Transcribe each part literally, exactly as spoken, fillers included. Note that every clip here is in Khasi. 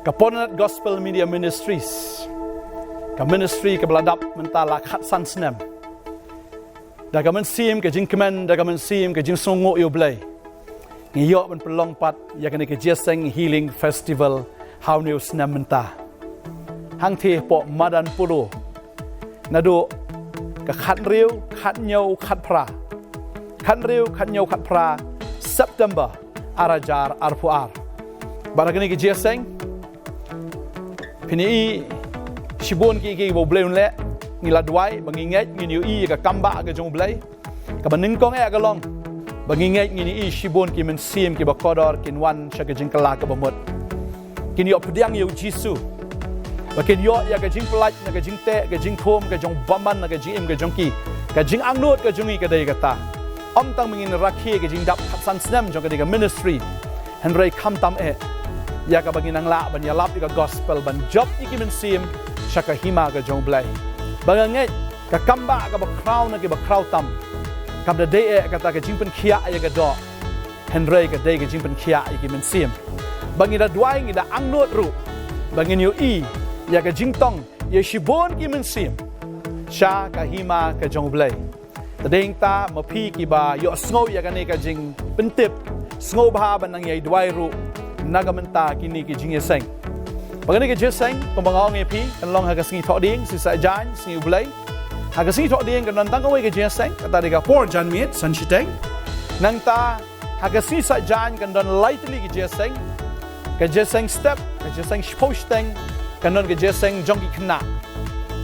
Ka Pornat Gospel Media Ministries, ka ministry kaba la dap mynta la khatsan snem. Da ka mynsiem ka jingkmen, da ka mynsiem ka jingsngewnguh ïa U Blei, ngi ïoh ban pynlong pat ïa kane ka Jingïaseng Healing Festival ha une u snem mynta. Hangtei hapoh madan Polo, naduh ka khathynriew, khathynñiew, khatphra, khathynriew, khathynñiew, khatphra September ar hajar arphew ar. Bad ha kane ka jingïaseng, phin ïohi shibun ki, ki ba U Blei un leh. Ngi la duwai ba ngi ngeit ngin ïohi ïa ka kambah ka jong U Blei. Kaba nyngkong eh ka long ba ngi ngeit ngin ïohi shibun ki mynsiem kiba kordor kin wan sha ka jingkylla kaba mut, kin ïoh pdiang ïa U Jisu, ba kin ïoh ïa ka jingpyllait na ka jingteh, ka jingthum, ka jingbymman na ka jingim ka jong ki. Ka jingangnud ka jong ngi ka dei kata, ym tang ba ngin rakhe ka jingdap khatsan snem jong kane ka ministry, hynrei khamtam eh ïa kaba ngin nang lah ban ïalap ïa ka gospel, ban jop ïa ki mynsiem sha ka hima ka jong U Blei. Ba nga ngeit ka kambah kaba khraw na kiba khraw tam kam da dei eh kata ka jingpynkhiah ïa ka doh, hynrei ka dei ka jingpynkhiah ïa ki mynsiem. Ba ngi da duwai, ngi da angnud ruh ba ngin ïohi ïa ka jingtong ïa shibun ki mynsiem sha ka hima ka jong U Blei. Te dei hangta ma phi kiba ïohsngew ïa kane ka jingpyntip, sngewbha ban nang ïai duwai ruh na ka bynta kine ki jingïaseng. Ba kane ka jingïaseng, kumba nga ong ïa phi, kan long ha ka sngi Thohdieng, Sngi Saitjaiñ, Sngi U Blei. Ha ka sngi Thohdieng kan don tang kawei ka jingïaseng, kata dei ka por janmiet, san shiteng. Nangta ha ka sngi Saitjaiñ kan don lai tylli ki jingïaseng. Ka jingïaseng step, ka jingïaseng shiphew shiteng, kan don ka jingïaseng jong ki khynnah,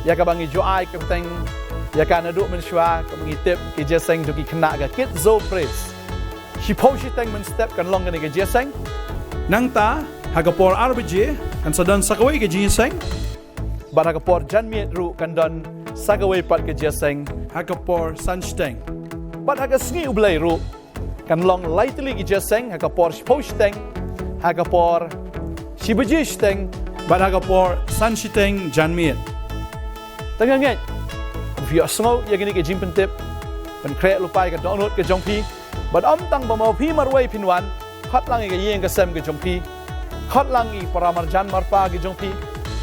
ïa kaba ngi ju ai kyrteng ïa ka naduh mynshuwa, kaba ngi tip, ka jingïaseng jong ki khynnah, ka Kids Zone Praise. Shiphew shiteng mynstep kan long kane ka jingïaseng. Nangta ha ka por ar baje kan sa don sa kawei ka jingïaseng. Bad ha ka por janmiet ruh kan don sa kawei pat ka jingïaseng ha ka por san shiteng. Bad ha ka sngi U Blei ruh kan long lai tylli ki jingïaseng, ha ka por shiphew shiteng, ha ka por shi baje shiteng, bad ha ka por san shiteng janmiet. Te nga ngeit ba phi ïohsngew ïa kine ki jingpyntip, pynkhreh lypa ïa ka dohnud ka jong phi. Bad ym tang ba ma phi marwei phin wan, khot lang ïa ka ïing ka sem ka jong phi, khot lang ïa ki para marjan marpa ka jong phi,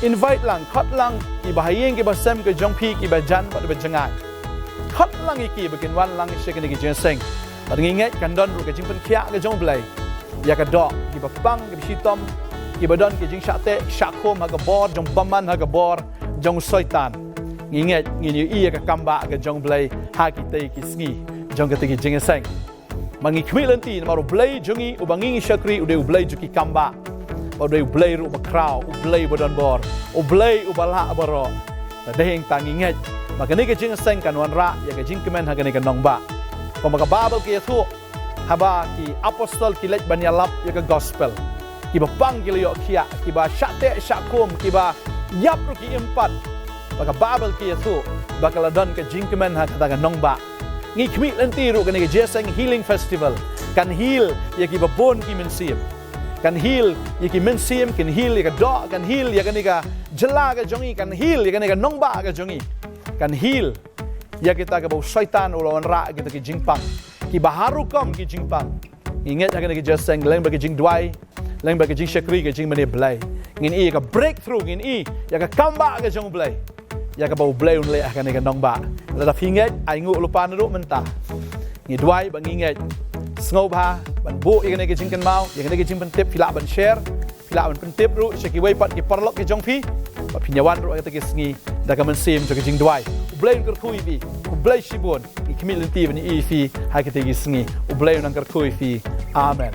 invite lang, khot lang ïa ki bahaïing ki basem ka jong phi, ki bajan bad ba jngai. Khot lang ïa ki ba kin wan lang sha kine ki jingïaseng. Bad ngi ngeit kan don ruh ka jingpynkhiah ka jong U Blei ïa ka doh kiba pang, kiba shitom, kiba don ki jingshah teh shah khum ha ka bor jong bymman, ha ka bor jong Soitan. Ngi ngeit ngin ïohi ïa ka kambah ka jong U Blei ha kitei ki sngi jong kitei ki jingïaseng. Ma ngi khmih lynti namar U Blei jong ngi uba ngi ngi shakri u dei U Blei jong ki kambah, u dei U Blei ruh ba khraw, U Blei uba don bor, U Blei uba lah baroh. Te dei hangta ngi ngeit ba kane ka jingïaseng kan wanrah ïa ka jingkmen ha kane ka nongbah. Kumba ka Baibl ka ïathuh, haba ki apostol ki leit ban ïalap ïa ka gospel, kiba pang ki la ïoh khiah, kiba shah teh shah khum, kiba ïap ruh ki im pat. Ba ka Baibl ka ïathuh ba ka la don ka jingkmen ha kata ka nongbah. Ngi khmih lynti ruh kane ka Jingïaseng Healing Festival kan heal ïa kiba bun ki mynsiem. Kan heal ïa ki mynsiem, kan heal ïa ka doh, kan heal ïa kane ka jylla ka jong ngi, kan heal ïa kane ka nongbah ka jong ngi. Kan heal ïa kita kiba u Soitan u la wanrah kita ki jingpang, kiba har rukom ki jingpang. Ngi ngeit ha kane ka jingïaseng, lem bad ka jingduwai, lem bad ka jingshakri, ka jingmane Blei, ngin ïohi ïa ka breakthrough, ngin ïohi ïa ka kambah ka jong U Blei, ïa kaba U Blei un leh ha kane ka nongbah. Lada phi ngeit, ai nguh lypa naduh mynta. Ngi duwai ba ngi ngeit. Sngewbha ban buh ïa kane ka jingkynmaw, ïa kane ka jingpyntip, phi lah ban share, phi lah ban pyntip ruh sha kiwei pat ki paralok ki jong phi ba phin ïawan ruh ha kita ki sngi da ka mynsiem jong ka jingduwai. U Blei un kyrkhu ïa phi. Khublei shibun. Ngi khmih lynti ban ïohi ïa phi ha kita ki sngi. U Blei un nang kyrkhu ïa phi. Amen.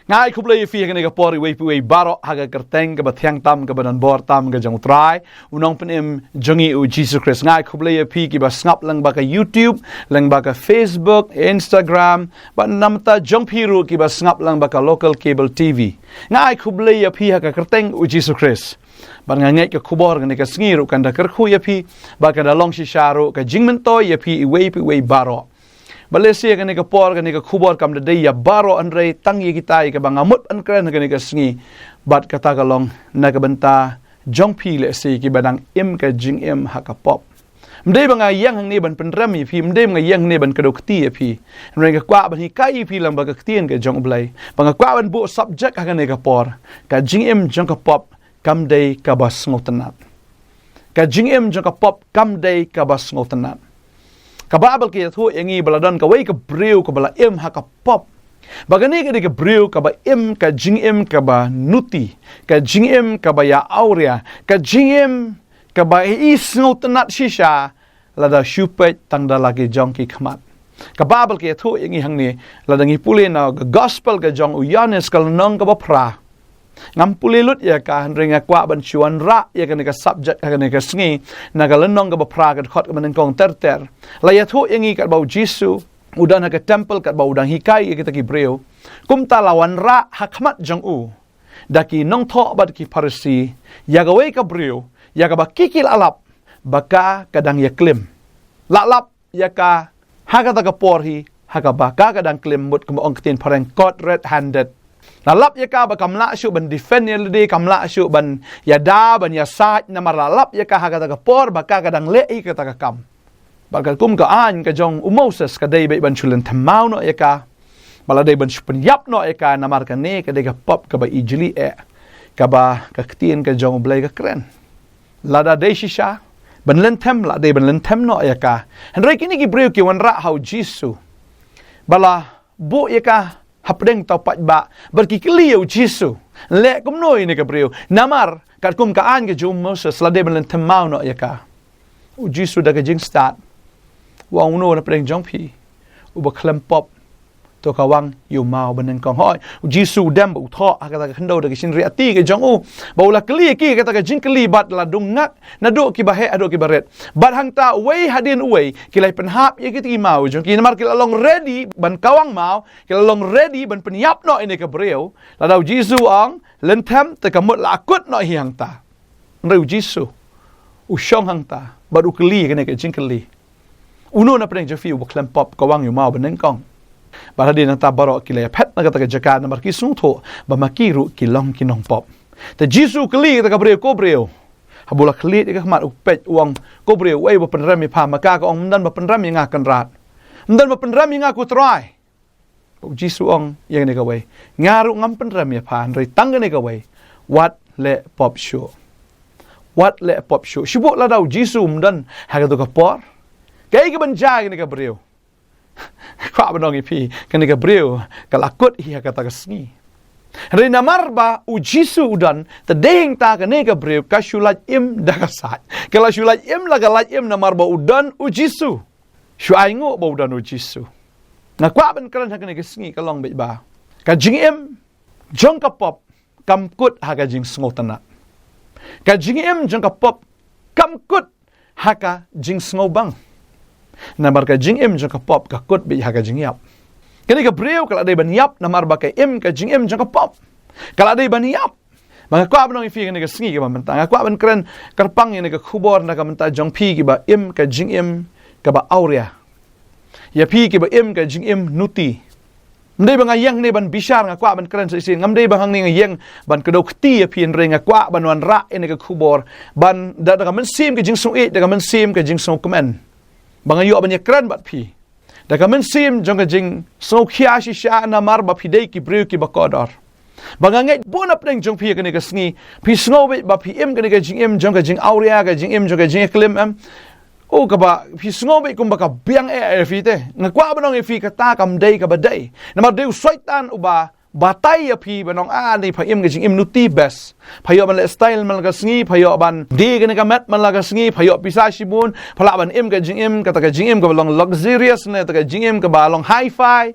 Nga ai khublei ïa phi ha kane ka por, iwei pa iwei baroh, ha ka kyrteng kaba thiang tam, kaba donbor tam ka jong U Trai, U Nongpynim jong ngi U Jisu Khrist. Nga ai khublei ïa phi kiba sngap lyngba ka YouTube, lyngba ka Facebook, Instagram, bad namar jong phi ruh kiba sngap lyngba ka local cable T V. Nga ai khublei ïa phi ha ka kyrteng U Jisu Khrist. Bad nga ngeit ka khubor kane ka sngi ruh kan da kyrkhu ïa phi, bad kan da long shisha ruh ka jingmyntoi ïa phi iwei pa iwei baroh. Bad lehse kane ka por, kane ka khubor kam da dei ïa baroh, hynrei tang ïa kita ïa kaba nga mut ban kren ha kane ka sngi. Bad kata ka long na ka bynta jong phi lehse kiba dang im ka jingim ha ka pop. Ym dei ba nga ïeng hangne ban pynrem ïa phi, ym dei ba nga ïeng hangne ban kdew kti ïa phi. Hynrei nga kwah ban hikai ïa phi lang ba ka ktien ka jong U Blei. Ba nga kwah ban buh subject ha kane ka por. Ka jingim jong ka pop kam dei kaba sngewtynnat. Ka jingim jong ka pop kam dei kaba sngewtynnat. Ka Baibl ka ïathuh ïa ngi ba la don kawei ka briew kaba la im ha ka pop. Ba kane ka dei ka briew kaba im ka jingim kaba nuti, ka jingim kaba ïa awria, ka jingim kaba i sngewtynnat shisha, lada shu peit tang da la ki jong ki khmat. Ka Baibl ka ïathuh ïa ngi hangne, lada ngi pule na ka gospel ka jong u Ïoannis ka lynnong kaba phra. Ngam pule lut ïa ka, hynrei nga kwah ban shu wanrah ïa kane ka subject ha kane ka sngi, na ka lynnong kaba phra ka dkhot kaba nyngkong ter ter. La ïathuh ïa ngi katba U Jisu u don ha ka temple katba u dang hikai ïa kita ki briew. Kumta la wanrah ha khmat jong u da ki nongthoh bad ki Pharisi ïa kawei ka briew ïa kaba ki ki la lap ba ka ka dang ïa klim. La lap ïa ka ha kata ka por hi ha kaba ka ka dang klim, mut kumba ong ktien phareng caught red handed. La lap ïa ka ba kam lah shuh ban defend ïa lade, kam lah shuh ban ïada ban ïasaid, namar la lap ïa ka ha kata ka por ba ka ka dang leh hi kata ka kam. Bad katkum ka aiñ ka jong u Moses ka dei beit ban shu lynthem maw noh ïa ka, ba la dei ban shu pynïap noh ïa ka, namar kane ka dei ka pop kaba i jli eh, kaba ka ktien ka jong U Blei ka kren. Lada dei shisha ban lynthem, la dei ban lynthem noh ïa ka. Hynrei kine ki briew ki wanrah ha U Jisu ba la buh ïa ka hapdeng tau paidbah bad ki kylli ïa U Jisu, leh kumno ïa kane ka briew, namar katkum ka aiñ ka jong u Moses la dei ban lynthem maw noh ïa ka. U Jisu da ka jingstad u ong, uno na pdeng jong phi uba khlem pop, to ka wang ïa u maw banyngkong. Hooid, U Jisu u dem bad u thoh ha kata ka khyndew da ka shynriahti ka jong u, bad u la kylli ïa ki kata ka jingkylli bad la dung ngak naduh kiba heh haduh kiba rit. Bad hangta uwei hadien uwei ki la pynhap ïa kita ki maw jong ki, namar ki la long ready ban kawang maw, ki la long ready ban pynïap noh ïa kane ka briew. Lada U Jisu u ong lynthem, te ka mut la kut noh hi hangta. Hynrei U Jisu u shong hangta bad u kylli kane ka jingkylli, uno na pdeng jong phi uba khlem pop, ka wang ïa u maw banyngkong. Bad hadien nangta baroh ki la ïaphet na kata ka jaka, namar ki sngewthuh ba ma ki ruh ki long ki nongpop. Te U Jisu u kylli kata ka briew, ko briew, haba u la kylli ïa ka khmat, u peit, u ong, ko briew, uei ba pynrem ïa pha? Ma ka ka ong, ym don ba pynrem ïa nga, Kynrad. Ym don ba pynrem ïa nga, ko Trai. U Jisu u ong ïa kane kawei, nga ruh ngam pynrem ïa pha, hynrei tang kane kawei, wat leh pop shuh. Wat leh pop shuh. Shu buh lada U Jisu um don ha kato ka por, kaei kaban jia ïa kane ka briew? Kwah ban ong ïa phi, kane ka briew ka la kut hi ha kata ka sngi. Hynrei namar ba U Jisu u don, te dei hangta kane ka briew ka shu lait im da ka sait. Ka la shu lait im la ka lait im namar ba u don U Jisu. Shu ainguh ba u don U Jisu. Nga kwah ban kren ha kane ka sngi ka long beit ba ka jingim jong ka pop kam kut ha ka jingsngewtynnat. Ka jingim jong ka pop kam kut ha ka jingsngewbang. Namar ka jingim jong ka pop ka kut beit ha ka jingïap. Kane ka briew ka la dei ban ïap namar ba ka im ka jingim jong ka pop. Ka la dei ban ïap. Ba nga kwah ban ong ïa phi kane ka sngi kaba mynta, nga kwah ban kren kyrpang ïa kane ka khubor na ka bynta jong phi kiba im ka jingim kaba awria, ïa phi kiba im ka jingim nuti. Ym dei ba nga ïeng hangne ban bishar, nga kwah ban kren sa shisien. Ngam dei ba hangne nga ïeng ban kdew kti ïa phi, hynrei nga kwah ban wanrah ïa kane ka khubor ban da, da ka mynsiem ka jingsngewïeit, da ka mynsiem ka jingsngewkmen, ba nga ïoh ban ïakren bad phi da ka mynsiem jong ka jingsngewkhia shisha, namar ba phi dei ki briew kiba kordor. Ba nga ngeit bun na pdeng jong phi ïa kane ka sngi phi sngew beit ba phi im kane ka jingim jong ka jingawria, ka jingim jong ka jingïaklim, em. O, kaba phi sngew beit kumba ka biang eh ïa phi te. Nga kwah ban ong ïa phi, kata kam dei kaba dei. Namar dei u Soitan uba batai ïa phi ban ong, ah, ni pha im ka jingim nuti best. Pha ïoh ban leh style man la ka sngi, pha ïoh ban die kane ka met man la ka sngi, pha ïoh pisa shibun, pha lah ban im ka jingim, kata ka jingim kaba long luxurious ne kata ka jingim kaba long hi-fi.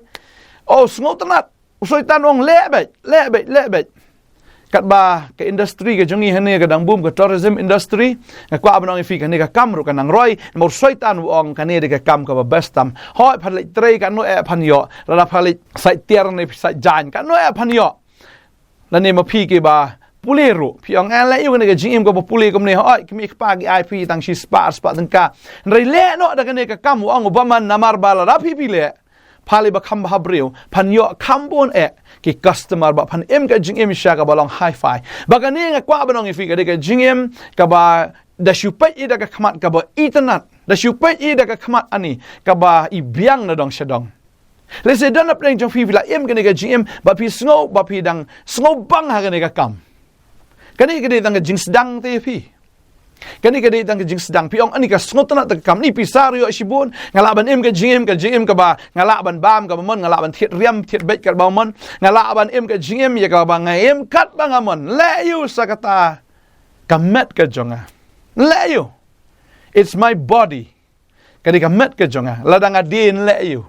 O, sngewtynnat. U Soitan u ong leh beit, leh beit, leh beit. Katba ka industry ka jong ngi hangne ka dang boom, ka tourism industry, nga kwah ban ong ïa phi kane ka kam ruh ka nang roi, namar u Soitan u ong kane dei ka kam kaba best tam. Hooid, phan leit trei katno eh phan ïoh, lada phan leit sait tiar ne sait jaiñ katno eh phan ïoh. Lane ma phi kiba pule ruh phi ong, eh, leh ïa kane ka jingim kaba pule kumne, hooid, khmih khpa ki ai phi tang shispah arspah tyngka. Hynrei leh noh da kane ka kam, u ong u bymman, namar ba lada phi phi leh, pha leh ba kham bha briew, phan ïoh kham bun eh ki customer, ba phan im ka jingim shisha kaba long hi-fi. Ba kane nga kwah ban ong ïa phi ka dei ka jingim kaba da shu peit ïa da ka khmat kaba itynnat. Da shu peit ïa da ka khmat ani, kaba i biang na dong sha dong. Lehse don hapdeng jong phi, phi la im kane ka jingim, bad phi sngew, bad phi dang sngewbang ha kane ka kam. Kane ka dei tang ka jingsdang te ïa phi. Kane ka dei tang ka jingsdang, phi ong ani ka sngewtynnat da ka kam, ni pisa ruh ïoh shibun, nga lah ban im ka jingim, ka jingim kaba nga lah ban bam kaba mon, nga lah ban thied riam thied beit katba mon, nga lah ban im ka jingim ïa kaba nga im katba nga mon. Leh ïa u sa kata ka met ka jong nga. Leh ïa u. It's my body. Kane ka met ka jong nga, lada nga dien leh ïa u.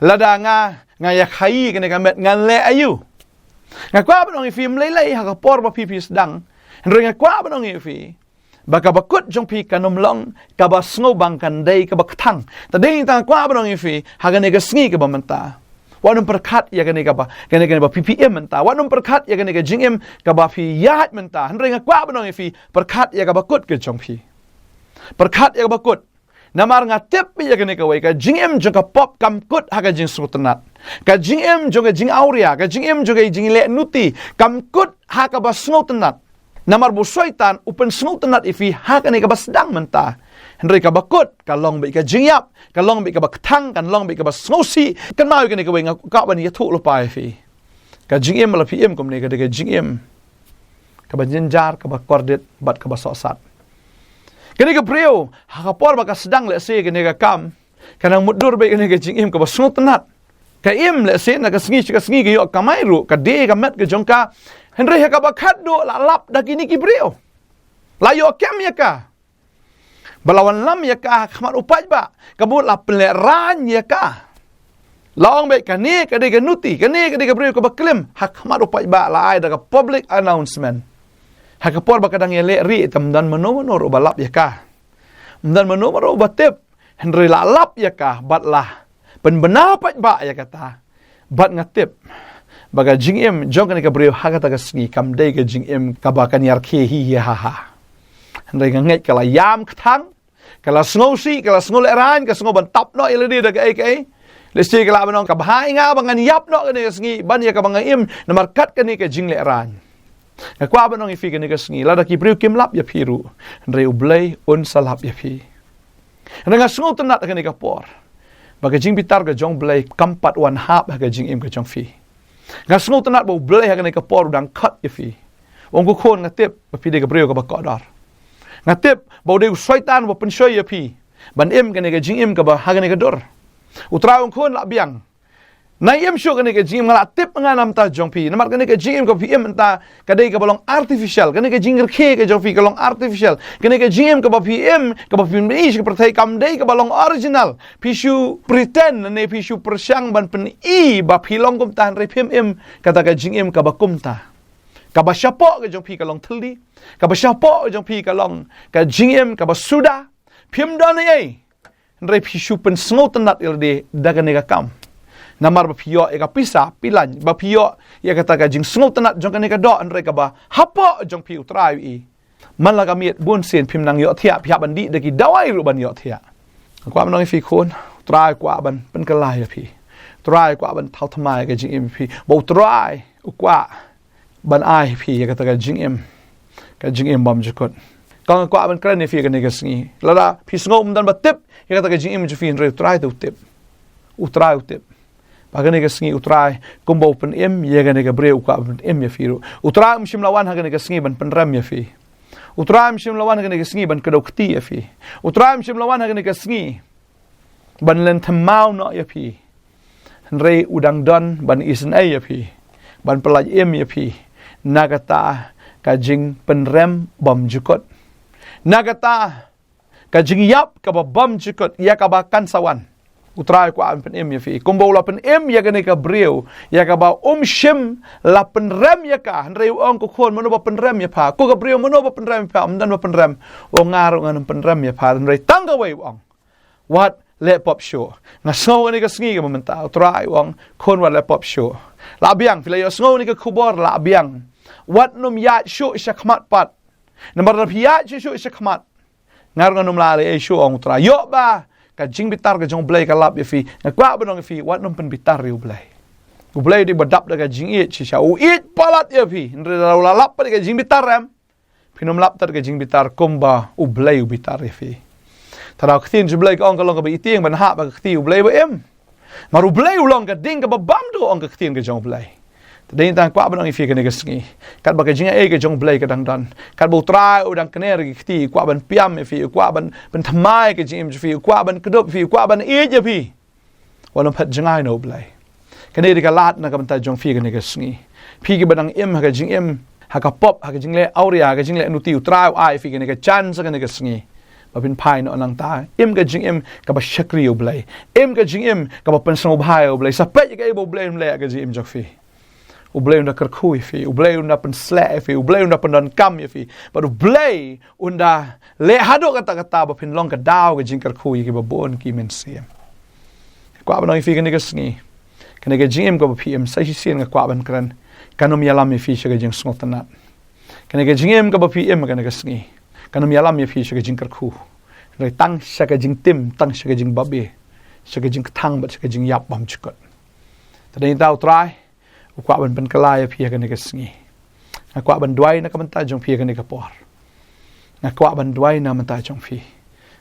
Lada nga, nga ïa khaïi kane ka met ngan leh ïa u. Nga kwah ban ong ïa phi, ym lei lei ha ka por ba phi phi sdang. Hynrei nga kwah ban ong ïa phi, ba kaba kut jong phi kan ym long kaba sngewbang, kan dei kaba kthang. Te dei tang nga kwah ban ong ïa phi ha kane ka sngi kaba mynta, wat nym pyrkhat ïa kane kaba, kane, kane ba phi phi im mynta, wat nym pyrkhat ïa kane ka jingim kaba phi ïaid mynta. Hynrei nga kwah ban ong ïa phi, pyrkhat ïa kaba kut ka jong phi. Pyrkhat ïa kaba kut. Namar nga tip ïa kane kawei, ka jingim jong ka pop kam kut ha ka jingsngewtynnat. Ka jingim jong ka jingawria, ka jingim jong ka jingleh nuti, kam kut ha kaba sngewtynnat. Namar ba u Soitan u pynsngewtynnat ïa phi ha kane kaba sdang mynta. Hynrei kaba kut ka long beit ka jingïap, ka long beit kaba kthang, kan long beit kaba sngewsih. Kynmaw ïa kane kawei, nga kwah ban ïathuh lypa ïa phi. Ka jingim ba la phi im kumne ka dei ka jingim kaba jynjar, kaba kordit bad kaba sohsat. Kane ka briew ha ka por ba ka sdang lehse kane ka kam, ka nang mutdur beit kane ka jingim kaba sngewtynnat. Ka im lehse na ka sngi sha ka sngi, ka ïoh kamai ruh, ka die ka met ka jong ka. Hynrei ha kaba khatduh la lap da kine ki briew. La ïoh kem ïa ka. Ba la wanlam ïa ka ha khmat u paidbah, ka mut la pynlehraiñ ïa ka. La ong beit kane ka dei ka nuti, kane ka dei ka briew kaba klim, ha khmat u paidbah la ai da ka public announcement. Ha ka por ba ka dang ïaleh rieh, te ym don mano mano ruh ba lap ïa ka. Ym don mano mano ruh ba tip. Hynrei la lap ïa ka bad la pynbna paidbah ïa kata. Bad nga tip ba ka jingim jong kane ka briew ha kata ka sngi kam dei ka jingim kaba kan ïarkhie hi hi ha ha. Hynrei nga ngeit ka la ïam kthang, ka la sngewsih, ka la sngewlehraiñ, ka sngew ban tap noh ïa lade da kaei kaei. Lehse ka lah ban ong, ka bha ïa nga ba ngan ïap noh kane ka sngi ban ïa kaba nga im, namar kat kane ka jinglehraiñ. Nga kwah ban ong ïa phi kane ka sngi, lada ki briew kim lap ïa phi ruh, hynrei U Blei un sa lap ïa phi. Hynrei nga sngewtynnat ha kane ka por ba ka jingbitar ka jong U Blei kam pat wan hap ha ka jingim ka jong phi. Nga sngewtynnat ba U Blei ha kane ka por u dang khot ïa phi. U ong, ko khun, nga tip ba phi dei ka briew kaba kohdor. Nga tip ba u dei u Soitan uba pynshoi ïa phi ban im kane ka jingim kaba ha kane ka dur. U Trai u ong, khun, lah biang. Nai im shuh kane ka jingim, nga la tip nga na bynta jong phi. Namar kane ka jingim kaba phi im mynta ka dei kaba long artificial. Kane ka jingrkhie ka jong phi ka long artificial. Kane ka jingim kaba phi im, kaba phi im ïa ka pyrthei, kam dei kaba long original. Phi shu pretend ne phi shu pyrshang ban pyni ba phi long kumta, hynrei phim im kata ka jingim kaba kumta. Kaba shapoh ka jong phi ka long thylli, kaba shapoh ka jong phi ka long ka jingim kaba suda. Phim don ei ei. Hynrei phi shu pynsngewtynnat ïa lade da kane ka kam. Namar ba phi ïoh ïa ka pisa, phi laiñ, ba phi ïoh ïa kata ka jingsngewtynnat jong kane ka doh, hynrei kaba hapoh jong phi U Trai u i. Man la ka miet bun sien phim nang ïohthiah, phi hap ban dih da ki dawai ruh ban ïohthiah. Nga kwah ban ong ïa phi khun, U Trai u kwah ban pynkylla ïa phi. U Trai u kwah ban thaw thymmai ïa ka jingim phi. Ba U Trai u kwah ban ai phi ïa kata ka jingim, ka jingim bymjukut. Ka nga kwah ban kren ïa phi kane ka sngi. Lada phi sngew ym don ba tip ïa kata ka jingim jong phi, hynrei U Trai te u tip. U Trai u tip. Ba kane ka sngi U Trai kumba u pynim ïa kane ka briew u kwah ban pynim ïa phi ruh. U Trai um shym la wan ha kane ka sngi ban pynrem ïa phi. U Trai um shym la wan ha kane ka sngi ban kdew kti ïa phi. U Trai um shym la wan ha kane ka sngi ban len thymmai noh ïa phi. Hynrei u dang don ban isynei ïa phi, ban pyllait im ïa phi na kata ka jingpynrem bymjukut, na kata ka jingïap kaba bymjukut ïa kaba kan sa wan. U Trai u kwah ban pynim ïa phi kumba u la pynim ïa kane ka briew ïa kaba um shym la pynrem ïa ka. Hynrei u ong, ko khun, mano ba pynrem ïa pha? Ko ka briew, mano ba pynrem ïa pha? Ym don ba pynrem. U ong, nga ruh ngan ym pynrem ïa pha. Hynrei tang kawei u ong, wat leh pop shuh. Nga sngew kane ka sngi kaba mynta U Trai u ong, khun, wat leh pop shuh. Lah biang, phi la ïohsngew kane ka khubor, lah biang. Wat nym ïaid shuh sha khmat pat. Namar lada phi ïaid shuh shuh sha khmat, nga ruh ngan ym lah leh ei shuh, ong U Trai. Ïoh ba ka jingbitar ka jong U Blei ka lap ïa phi. Nga kwah ban ong ïa phi, wat nym pynbitar ïa U Blei. U Blei u dei ba dap da ka jingïeit shisha. U ïeit palat ïa phi. Hynrei lada u la lap pat ïa ka jingbitar em, phin ym lap tad ka jingbitar kumba U Blei u bitar ïa phi. Tharai ka ktien jong U Blei ka ong ka long kaba itieng ban hap ha ka kti U Blei ba im. Namar U Blei u long ka ding kaba bam duh, ong ka ktien ka jong U Blei. Te dei tang kwah ban ong ïa phi kane ka sngi, katba ka jingaiei ka jong U Blei ka dang don, katba U Trai u dang kner ïa ka kti, u kwah ban pyniaid ïa phi, u kwah ban pynthymmai ïa ka jingim jong phi, u kwah ban kdup ïa phi, u kwah ban ïeit ïa phi. Wat nym phet jngai na U Blei. Kane dei ka lad na ka bynta jong phi kane ka sngi. Phi kiba dang im ha ka jingim, ha ka pop, ha ka jingleh awria, ha ka jingleh nuti, U Trai u ai ïa phi kane ka chance kane ka sngi ba phin phai noh nangta. Im ka jingim kaba shakri ïa U Blei. Im ka jingim kaba pynsngewbha ïa U Blei. Sa peit ïa kaei ba U Blei un leh ha ka jingim jong phi. U Blei un da kyrkhu ïa phi, U Blei un da pynshlur ïa phi, U Blei un da pyndonkam ïa phi. Bad U Blei un da leh haduh katta katta ba phin long ka daw ka jingkyrkhu ïa kiba bun ki mynsiem. Kwah ban ong ïa phi kane ka sngi, kane ka jingim kaba phi im sa shisien nga kwah ban kren, kan ym ïalam ïa phi sha ka jingsngewtynnat. Kane ka jingim kaba phi im kane ka sngi, kan ym ïalam ïa phi sha ka jingkyrkhu. Hynrei tang sha ka jingtim, tang sha ka jingbabe, sha ka jingkthang bad sha ka jingïap bymjukut. Te dei tang U Trai u kwah ban pynkylla ïa phi ha kane ka sngi. Nga kwah ban duwai na ka bynta jong phi ha kane ka por. Nga kwah ban duwai na ka bynta jong phi.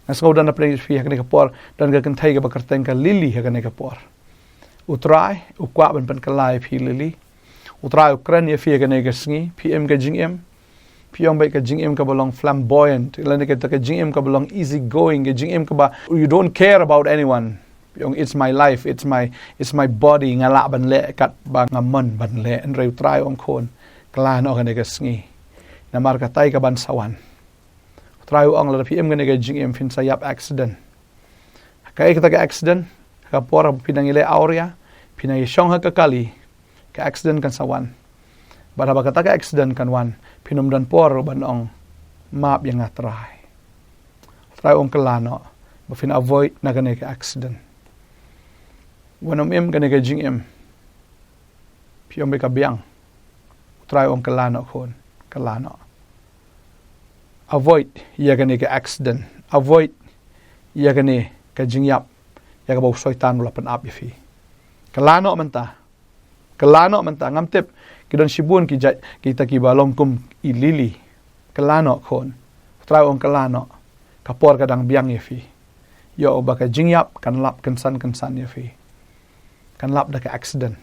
Nga sngew don na pdeng phi ha kane ka por don ka kynthei kaba kyrteng ka Lily ha kane ka por. U Trai u kwah ban pynkylla ïa phi Lily. U Trai u kren ïa phi ha kane ka sngi, phi im ka jingim. Phi ong beit ka jingim kaba long flamboyant, lane kata ka jingim kaba long easy going, ka jingim kaba you don't care about anyone. Phi ong, it's my life, it's my, it's my body, nga lah ban leh katba nga mon ban leh. Hynrei U Trai u ong khun, kylla noh kane ka sngi. Namar katei kaban sa wan. U Trai u ong lada phi im kane ka jingim phin sa ïap accident. Kaei kata ka accident? Ka por ba phi nang ïaleh awria, phi nang ïashong ha ka kali, ka accident kan sa wan. Bad haba kata ka accident kan wan, phin ym don por ban ong, map ïa nga Trai. Trai u ong kylla noh ba phin avoid na kane ka accident. Wat nym im kane ka jingim. Phi ong beit ka biang. U Trai u ong kylla noh khun, kylla noh. Avoid ïa kane ka accident. Avoid ïa kane ka jingïap ïa kaba u Soitan u la pynap ïa phi. Kylla noh mynta. Kylla noh mynta. Ngam tip, ki don shibun ki jait kita kiba long kum i Lily. Kylla noh khun. U Trai u ong kylla noh. Ka por ka dang biang ïa phi. Ïoh ba ka jingïap kan lap kynsan kynsan ïa phi. Kan lap da ka accident.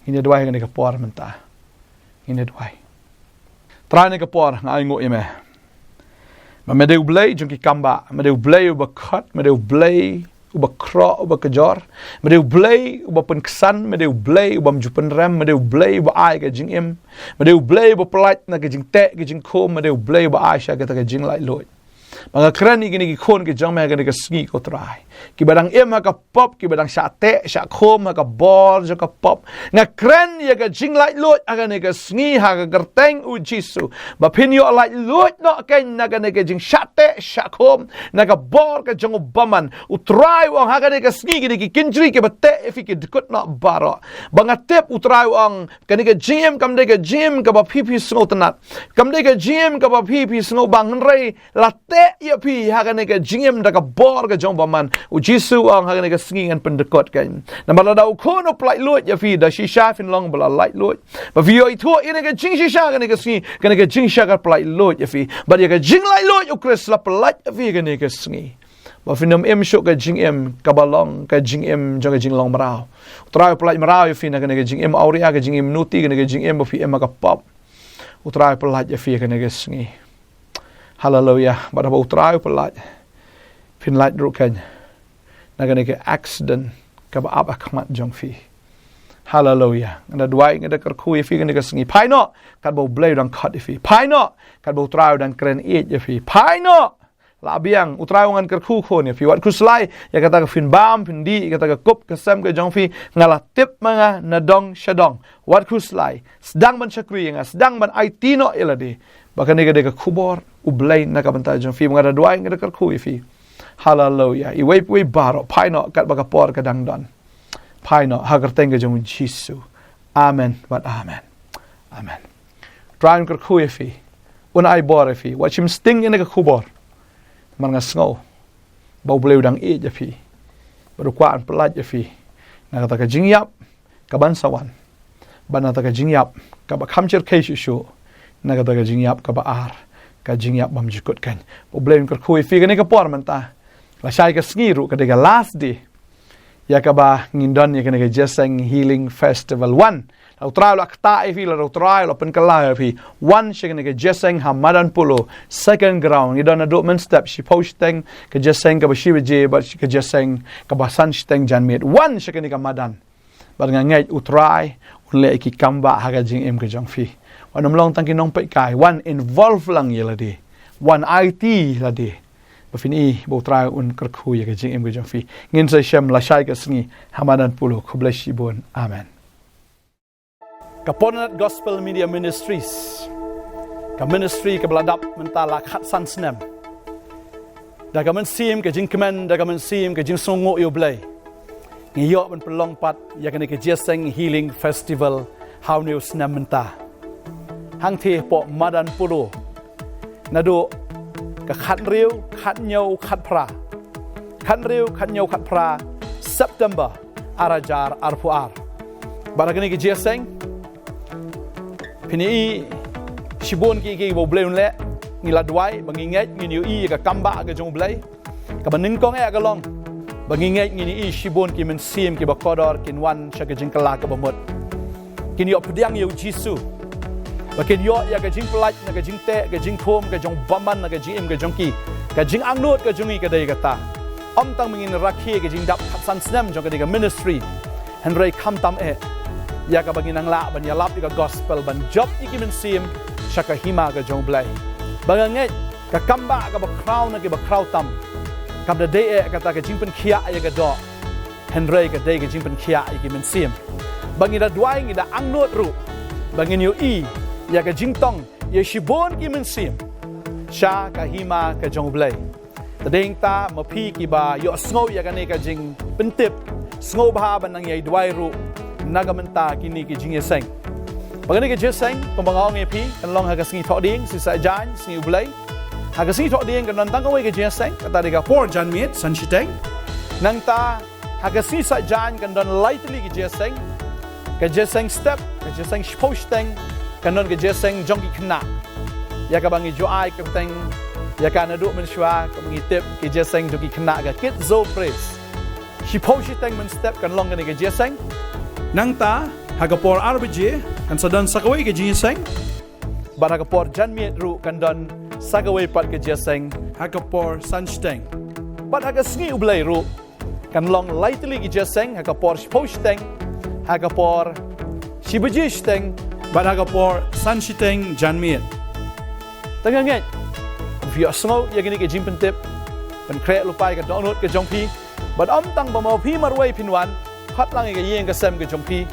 Ngin ïa duwai ha kane ka por mynta. Ngin ïa duwai. Trai, ha kane ka por nga ainguh ïa me ba me dei U Blei jong ki kam bah, me dei U Blei uba khot, me dei U Blei uba khroh, uba kjor, me dei U Blei uba pynksan, me dei U Blei ubym ju pynrem, me dei U Blei uba ai ka jingim, me dei U Blei uba pyllait na ka jingteh ka jingkhum, me dei U Blei uba ai shisha kata ka jinglaitluid. Ba nga kren ïa kine ki khun ki jong me ha kane ka sngi ko Trai, kiba dang im ha ka pop, kiba dang shah teh shah khum ha ka bor jong ka pop. Nga kren ïa ka jinglaitluid ha kane ka sngi ha ka kyrteng U Jisu. Ba phin ïoh laitluid noh kein na kane ka jingshah teh shah khum, na ka bor ka jong u bymman. U Trai u ong ha kane ka sngi kine ki kynjri kiba teh ïa phi ki dkut noh baroh. Ba nga tip U Trai u ong kane ka jingim kam dei ka jingim kaba phi phi sngewtynnat. Kam dei ka jingim kaba phi phi sngewbang, hynrei la teh ïa phi ha kane ka jingim da ka bor ka jong u bymman. U Jisu u ong ha kane ka sngi ngan pyndkut kein. Namar lada u khun u pyllait luid ïa phi, da shisha phin long ba la lait luid. Ba phi ïoh ithuh ïa kane ka jingshisha ha kane ka sngi, kane ka jingshisha ka pyllait luid ïa phi. Bad ïa ka jinglait luid U Khrist la pyllait ïa phi ha kane ka sngi. Ba phin ym im shuh ka jingim kaba long ka jingim jong ka jinglong mraw. U Trai u pyllait mraw ïa phi na kane ka jingim awria, ka jingim nuti, kane ka jingim ba phi im ha ka pop. U Trai u pyllait ïa phi ha kane ka sngi. Haleluia. Bad haba U Trai u pyllait, phin lait ruh kein na kane ka accident kaba ap ha khmat jong phi. Haleluia. Nga da duwai, nga da kyrkhu ïa phi ha kane ka sngi. Phai noh katba U Blei u dang khot ïa phi. Phai noh katba U Trai u dang kren ïeit ïa phi. Phai noh. La biang, U Trai u ong ngan kyrkhu khun ïa phi. Wat khuslai ïa kata ka phin bam phin dih, ïa kata ka kup ka sem ka jong phi. Nga la tip ma nga na dong sha dong. Wat khuslai, sdang ban shakri ïa nga, sdang ban aiti noh ïa lade. Ba kane ka dei ka khubor U Blei na ka bynta jong phi. Nga da duwai, nga da kyrkhu ïa phi. Haleluia. Iwei pa iwei baroh, phai noh katba ka por ka dang don. Phai noh ha ka kyrteng ka jong U Jisu. Amen bad amen. Amen. Trai un kyrkhu ïa phi, un ai bor ïa phi. Wat shim sting ïa kane ka khubor. Namar nga sngew ba U Blei u dang ïeit ïa phi. Bad u kwah ban pyllait ïa phi na kata ka jingïap kaban sa wan, bad na kata ka jingïap kaba kham shyrkhei shuh shuh, na kata ka jingïap kaba ar, ka jingïap bymjukut kein. Ba U Blei un kyrkhu ïa phi ha kane ka por mynta. Lashai ka sngi ruh ka dei ka last day ïa kaba ngin don ïa kane ka Jingïaseng Healing Festival. Wan, la U Trai u la ktah ïa phi, la U Trai u la pynkylla ïa phi. Wan sha kane ka jingïaseng ha Madan Polo, second ground. Ngi don naduh mynstep shiphew shiteng ka jingïaseng kaba shi baje bad ka jingïaseng kaba san shiteng janmiet. Wan sha kane ka madan. Bad nga ngeit U Trai un leh ïa ki kambah ha ka jingim ka jong phi. Wat nym long tang ki nongpeitkai, wan involve lang ïa lade. Wan aiti lade. Ba phin i ba U Trai un kyrkhu ïa ka jingim ka jong phi. Ngin sa ïashem lashai ka sngi ha Madan Polo. Khublei shibun. Amen. Ka Pornat Gospel Media Ministries, ka ministry kaba la dap mynta la khatsan snem. Da ka mynsiem ka jingkmen, da ka mynsiem ka jingsngewnguh ïa U Blei, ngi ïoh ban pynlong pat ïa kane ka Jingïaseng Healing Festival ha une u snem mynta. Hangtei hapoh Madan Polo, naduh ka khathynriew, khathynñiew, khatphra, khathynriew, khathynñiew, khatphra September ar hajar arphew ar. Bad ha kane ka jingïaseng phin ïohi shibun ki, kiba U Blei un leh. Ngi la duwai ba ngi ngeit ngin ïohi ïa ka kambah ka jong U Blei. Kaba nyngkong eh ka long ba ngi ngeit ngin ïohi shibun ki mynsiem kiba kordor kin wan sha ka jingkylla kaba mut, kin ïoh pdiang ïa U Jisu, ba kin ïoh ïa ka jingpyllait na ka jingteh, ka jingkhum, ka jingbymman na ka jingim ka jong ki. Ka jingangnud ka jong ngi ka dei kata. Ym tang ba ngin rakhe ka jingdap khatsan snem jong kane ka ministry, hynrei khamtam eh ïa kaba ngin nang lah ban ïalap ïa ka gospel, ban jop ïa ki mynsiem sha ka hima ka jong U Blei. Ba nga ngeit ka kambah kaba khraw na kiba khraw tam kam da dei eh kata ka jingpynkhiah ïa ka doh, hynrei ka dei ka jingpynkhiah ïa ki mynsiem. Ba ngi da duwai, ngi da angnud ruh ba ngin ïohi ïa ka jingtong ïa shibun ki mynsiem sha ka hima ka jong U Blei. Te dei hangta ma phi kiba ïohsngew ïa kane ka jingpyntip, sngewbha ban nang ïai duwai ruh na ka bynta kine ki jingïaseng. Ba kane ka jingïaseng, kumba nga ong ïa phi, kan long ha ka sngi Thohdieng, sngi Saitjaiñ, sngi U Blei. Ha ka sngi Thohdieng kan don tang kawei ka jingïaseng, kata dei ka por janmiet, san shiteng. Nangta ha ka sngi Saitjaiñ kan don lai tylli ki jingïaseng. Ka jingïaseng step, ka jingïaseng shiphew shiteng, kan don ka jingïaseng jong ki khynnah, ïa kaba ngi ju ai kyrteng ïa ka naduh mynshuwa, kaba ngi tip, ka jingïaseng jong ki khynnah, ka Kids Zo Praise. Shiphew shiteng mynstep kan long kane ka jingïaseng. Nangta ha ka por ar baje kan sa don sa kawei ka jingïaseng. Bad ha ka por janmiet ruh kan don sa kawei pat ka jingïaseng ha ka por san shiteng. Bad ha ka sngi U Blei ruh kan long lai tylli ki jingïaseng, ha ka por shiphew shiteng, ha ka por shi baje shiteng, bad ha ka por san shiteng janmiet. Te nga ngeit phi ïohsngew ïa kine ki jingpyntip, pynkhreh lypa ïa ka dohnud ka jong phi. Bad ym tang ba ma phi marwei phin wan, khot lang ïa ka ïing ka sem ka jong phi,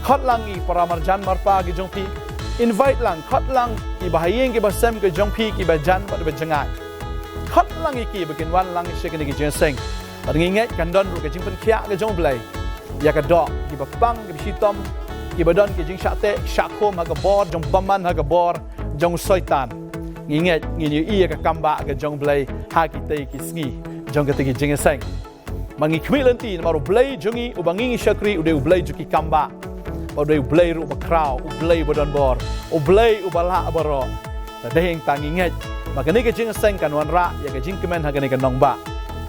khot lang ïa ki para marjan marpa ki jong phi, invite lang, khot lang ïa ki bahaïing ki bahasem ka jong phi, ki bajan bad ki bajngai. Khot lang ïa ki ba kin wan lang sha kine ki jingïaseng. Bad ngi ngeit kan don ruh ka jingpynkhiah ka jong U Blei ïa ka doh, kiba pang, kiba shitom, kiba don ki jingshah teh shah khum ha ka bor jong bymman, ha ka bor jong Soitan. Ngi ngeit ngin ïohi ïa ka kambah ka jong U Blei ha kitei ki sngi jong kitei ki jingïaseng. Ma ngi khmih lynti namar U Blei jong ngi uba ngi ngi shakri u dei U Blei jong ki kambah. U dei U Blei ruh uba khraw, U Blei uba don bor, U Blei uba lah baroh. Te dei hangta ngi ngeit ba kane ka jingïaseng kan wanrah ïa ka jingkmen ha kane ka nongbah.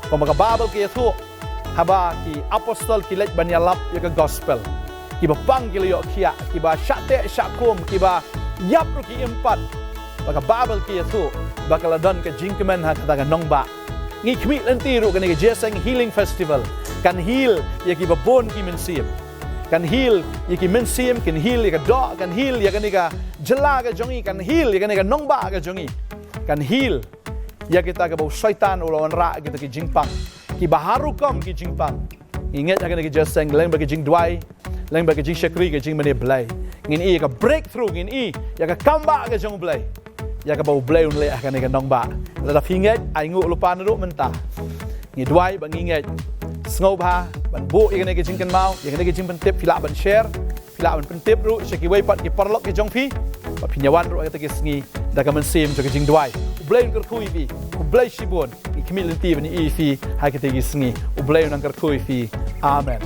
Kumba ka Baibl ka ïathuh, haba ki apostol ki leit ban ïalap ïa ka gospel, kiba pang ki la ïoh khiah, kiba shah teh shah khum, kiba ïap ruh ki im pat. Ba ka Baibl ka ïathuh ba ka la don ka jingkmen ha kata ka nongbah. Ngi khmih lynti ruh kane ka Jingïaseng Healing Festival kan heal ïa kiba bun ki mynsiem. Kan heal ïa ki mynsiem, kan heal ïa ka doh, kan heal ïa kane ka jylla ka jong ngi, kan heal ïa kane ka nongbah ka jong ngi. Kan heal ïa kita kiba u Soitan u la wanrah kita ki jingpang, kiba har rukom ki jingpang. Ngi ngeit ha kane ka jingïaseng, lem bad ki jingduwai, lem bad ki jingshakri, ki jingmane Blei, ngin ïohi ïa ka breakthrough, ngin ïohi ïa ka kambah ka jong U Blei, ïa kaba U Blei un leh ha kane ka nongbah. Lada phi ngeit, ai nguh lypa naduh mynta. Ngi duwai bad ngi ngeit. Sngewbha ban buh ïa kane ka jingkynmaw, ïa kane ka jingpyntip, phi lah ban share, phi lah ban pyntip ruh sha kiwei pat ki paralok ki jong phi ba phin ïawan ruh ha kata ka sngi da ka mynsiem jong ka jingduwai. U Blei un kyrkhu ïa phi. Khublei shibun. Ngi khmih lynti ban ïohi ïa phi ha kata ka sngi. U Blei un nang kyrkhu ïa phi. Amen.